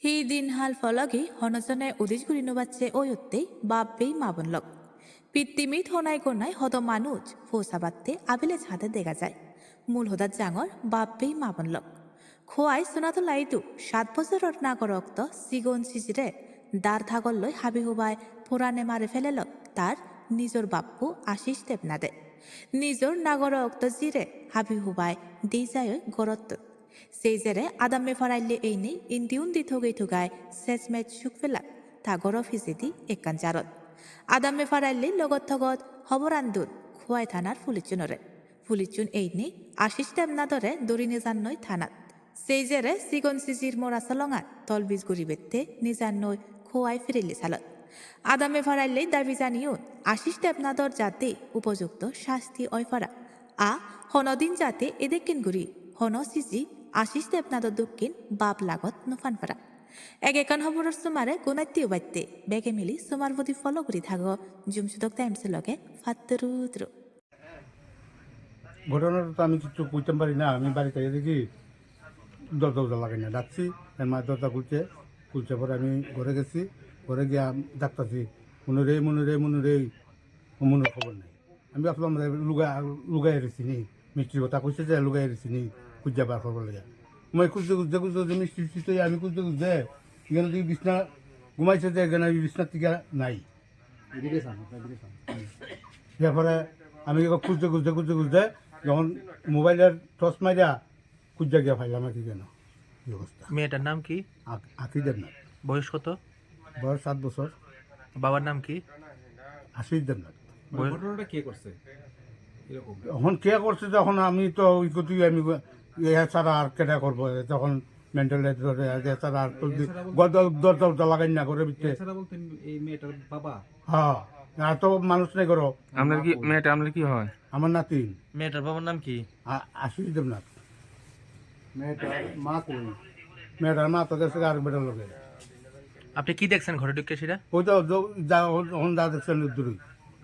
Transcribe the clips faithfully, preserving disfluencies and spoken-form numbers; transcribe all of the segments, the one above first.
Hi din hal pologi hono jone udis guri no bacche oyottei bap bei ma bon lok. Pittimit honai gonai hodo manuj po sabatte abele jade dega jai. Mul hodat jangor bap bei ma bon lok. Khoai Sonatolaidu sat bojoror nagor okto sigon sijire dar thagolloi habi hubai porane mare felelo tar nijor bappu Ashish Debnade. Nijor nagor okto jire habi hubai di jaioi gorottun. Sei jere adamme paraille einei indi undi togei togai sesmej suk pelat ta goro pijedi ekkan jarot. Adamme paraille logot togot hoboran dun Khowai thanar pulichunore. Pulichun einei Ashish Debnadore dori nejannoi thanat. Sei jere sigon sijir mora solongan tolbij guribette nejannoi Khowai pirili salot. Adamme paraille dabi janiyon Ashish Debnador jate upojukto sasti oi para. A honodin jate edekken guri hono siji Ashish Debnado dokken bap lagot no pan para. Ek ekkan hoboror somare gunatte ubatte bege mili somar bodi follow guri thago Jumsudok Times loge patturu turu. ঘটনাটা তো আমি কিছু বুঝতাম পারি না। আমি বাড়িতে গিয়ে দেখি দরজা উজা লাগাই না, ডাকছি, এর মা দরজা খুলছে, খুলছে পরে আমি ঘরে গেছি, ঘরে গিয়া ডাকতাছি, "মনুরে, মনুরে, মনুরে।" ও মনুর খবর নাই। আমি ভাবলাম যে লুগা-, লুগাই রেছি নি, মিষ্টির কথা কইছে যে লুগাই রেছি নি, খুঁজে বার করবার লাগে। আমি খুঁজতে খুঁজতে খুঁজতে খুঁজতে মিষ্টি মিষ্টি তো আমি খুঁজতে খুঁজতে এখানে তুই বিছনা ঘুমাইছে যে এখানে আমি বিছনার থেকে নাই। এদিকে চান, আপনার এদিকে চান। এরপরে আমি এবার খুঁজতে খুঁজতে খুঁজতে খুঁজতে যখন মোবাইলের টর্চ মাইরা খুঁজতে গিয়া পাইলাম আর কি কেন এই অবস্থা। মেয়েটার নাম কি? আ-, আঁকি দেবনাথ। বয়স কত? বয়স সাত বছর। বাবার নাম কি? আশিস দেবনাথ। ওই বয়স ঘটনাটা কে করছে? এরকম। এখন কে করছে তখন আমি তো ওই কতই আমি এ ছাড়া আর কেটা করবো? তখন মেন্টাল ধরে এ ছাড়া আর তো এছাড়া বলতে গদ-, দরজা উরজা লাগাই না করে ভিতরে। এছাড়া বলতে এই মেয়েটার বাবা? হ্যাঁ, আর তো মানুষ নেই করো। আপনার কি, মেয়েটা আপনার কি হয়? আমার নাতিন। মেয়েটার বাবার নাম কি? আ-, আশিস দেবনাথ। মেয়েটার মা কই? মেয়েটার মা তো গেছে আর বেটার লগে। আপনি কি দেখছেন ঘরে ঢুকে সেটা? ওই তো য-, যা, অখন যা দেখছেন দূরই।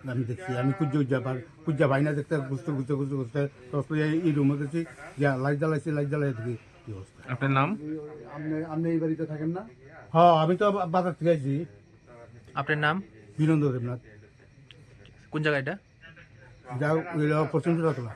আমি দেখছি, আমি খুঁজে খুঁজে আবার, খুঁজে পাই না দেখতে, খুঁজতে, খুঁজতে, খুঁজতে, খুঁজতে, তখন এই, এই রুমে গেছি, যা লাইট জ্বালাইছি, লাইট জ্বালাই দেখি কি অবস্থা। আপনার নাম? আপনি, আপনি এই বাড়িতে থাকেন না? হ্যাঁ, আমি তো বা-, বাজার থেকে আইছি। আপনার নাম? বীরেন্দ্র দেবনাথ। কোন জায়গা এটা? যা, ওই হলো পশ্চিম চূড়াতলা।